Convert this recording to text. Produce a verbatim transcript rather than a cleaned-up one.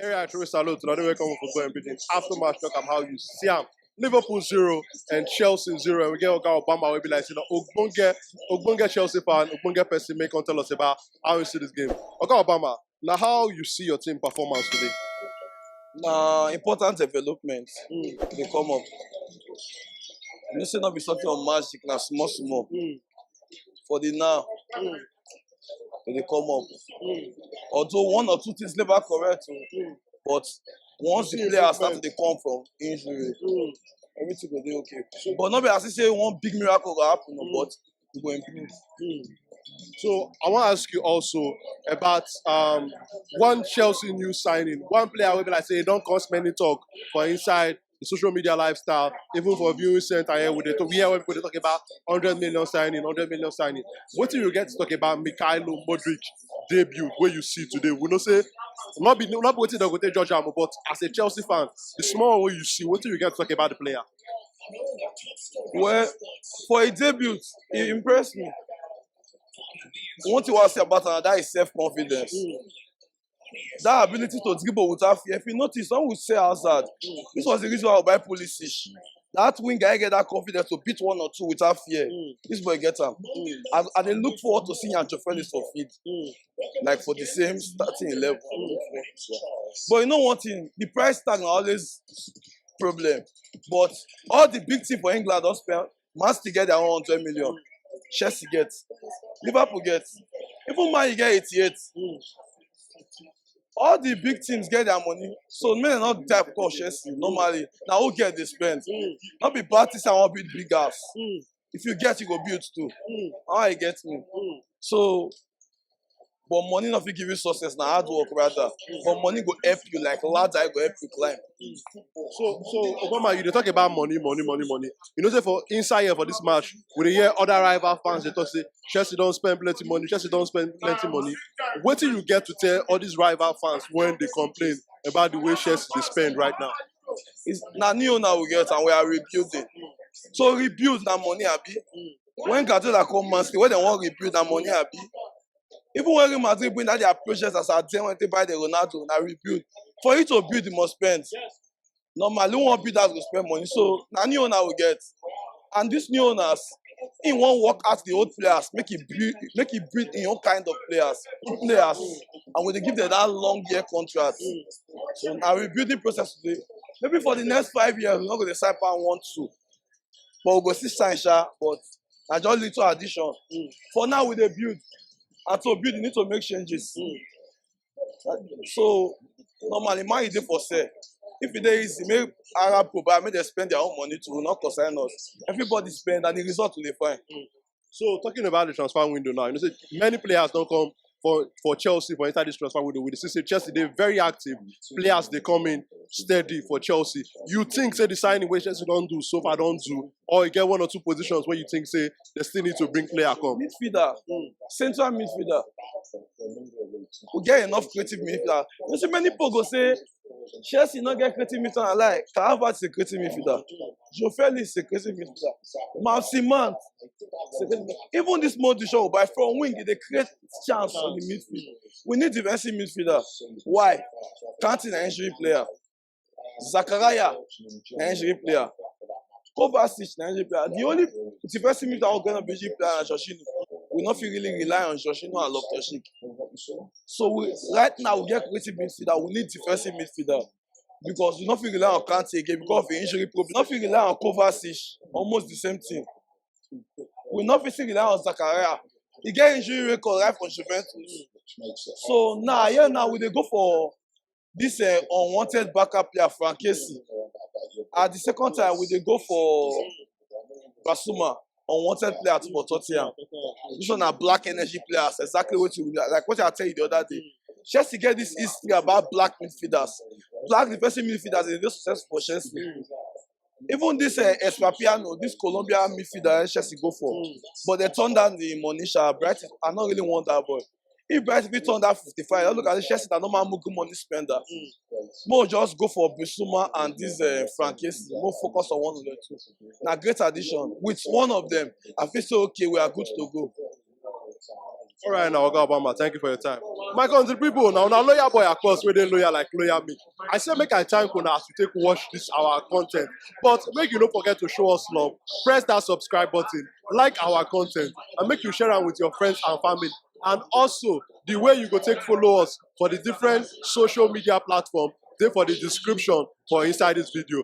Area I throw salute to another welcome for going building. After match talk am how you see am. Liverpool zero and Chelsea zero. And we get Oga Obama will be like, you know, Ogbonge, Ogbonge Chelsea fan, Ogbonge person make come tell us about how you see this game. Oga Obama, now how you see your team performance today? Na important development dey come up. You know say no be something of magic, na small small. For the now, e dey come up. Although one or two things never correct o, but once the players start to dey come from injury, everything go dey okay. But no be as if say one big miracle go happen o, but e go improve. So I want to ask you also about um, one Chelsea new signing, one player will be like say don't cause many talk for inside the social media lifestyle, even for viewing center here with the we hear when people dey talk about hundred million signing, hundred million signing. What do you get to talk about Mikhailo Modric debut where you see today? We know say not be not be wetin dem go take judge am, but as a Chelsea fan, the small way you see, what do you get to talk about the player? Well, for a debut, e impress me. One thing I say about am, that is self confidence. That ability to dribble without fear. If you notice, when we say Hazard, this was the reason why we buy Pulisic. That winger get that confidence to beat one or two without fear. This boy get am. I, I dey look forward to seeing Anto Felix for field, like for the same starting eleven. But you know one thing, the price tag na always problem. But all the big team for England don spend. Man City get their own hundred million. Chelsea get. Liverpool get. Even Man U get eighty-eight. All the big teams get their money. So men not type call Chelsea normally. Now who get they spend? Not be bad things I want build big house. If you get, you go build too. How I get me? So but money no fit give you success, na hard work rather. But money go help you, like ladder, e go help you climb. So, so Obama, you dey talk about money, money, money, money. You know, say for inside here for this match, we dey hear other rival fans dey talk say Chelsea don spend plenty money, Chelsea don spend plenty money. Wetin you get to tell all these rival fans when they complain about the way Chelsea dey spend right now? It's na new owner we get and we are rebuilding. So rebuild na money abi? When Guardiola come Man City, when dem wan rebuild na money abi? Even when Real Madrid bring that their project as at then when they buy the Ronaldo, na rebuild. For you to build, you must spend. Normally, who wan build house go spend money. So na new owner we get. And these new owners, he wan work out the old players, make e build, make e build im own kind of players, players, and we dey give them that long year contract. So na rebuilding process today. Maybe for the next five years, we no go dey sign pass one two, but we go still sign sha. But na just little addition. For now, we dey build, and to build, you need to make changes. So normally, man, e dey for sale. If e dey easy, make Arab go buy, make dem spend their own money too, not concern us. Everybody spend, and the result we dey find. So talking about the transfer window now, you know, say many players don come for for Chelsea for inside this transfer window. We dey see say Chelsea dey very active. Players dey come in steady for Chelsea. You think say the signing wey Chelsea don do so far don do, or you get one or two positions where you think say they still need to bring player come? Midfielder, central midfielder. We get enough creative midfielder. You see, many people go say Chelsea no get creative midfielder. Like Kai Havertz is a creative midfielder. Joao Felix is a creative midfielder. Maximin, even this Modric, by from wing, they create chance for the midfield. We need defensive midfielder. Why? Kante na injury player. Zakaria na injury player. Kovacic na injury player. The only defensive midfielder we're gonna be injury player na Jorginho. We no fit really rely on Jorginho and Loftus-Cheek. So we, right now we get creative midfielder. We need defensive midfielder because we no fit rely on Kante again because of the injury problem. We no fit rely on Kovacic. Almost the same thing. We no fit still rely on Zakaria. He get injury record right from Juventus. So now, yeah, now we dey go for this uh, unwanted backup player, Franck Kessie. At the second time, we dey go for Bissouma, unwanted player for Tottenham. This one na black energy players, exactly what you like. What I tell you the other day. Chelsea get this history about black midfielders. Black defensive midfielders is very successful for Chelsea. Even this uh, Espapiano, this Colombian midfielder, eh, Chelsea go for, but they turned down the money. Sha, Brighton, I don't really want that boy. If Brighton fit turn that fifty-five, I look at the Chelsea that normal mugu money spender. More just go for Bissouma and this uh, Franck Kessie. More focus on one of the two. Now great addition with one of them. I feel so okay. We are good to go. All right, now, Oga Obama, thank you for your time. My country people, now, now, loyal boy, of course, where they loyal like loyal me. I say make I thank una as you take watch this our content, but make you don't forget to show us love. Press that subscribe button, like our content, and make you share am with your friends and family. And also, the way you go take follow us for the different social media platform, they for the description for inside this video.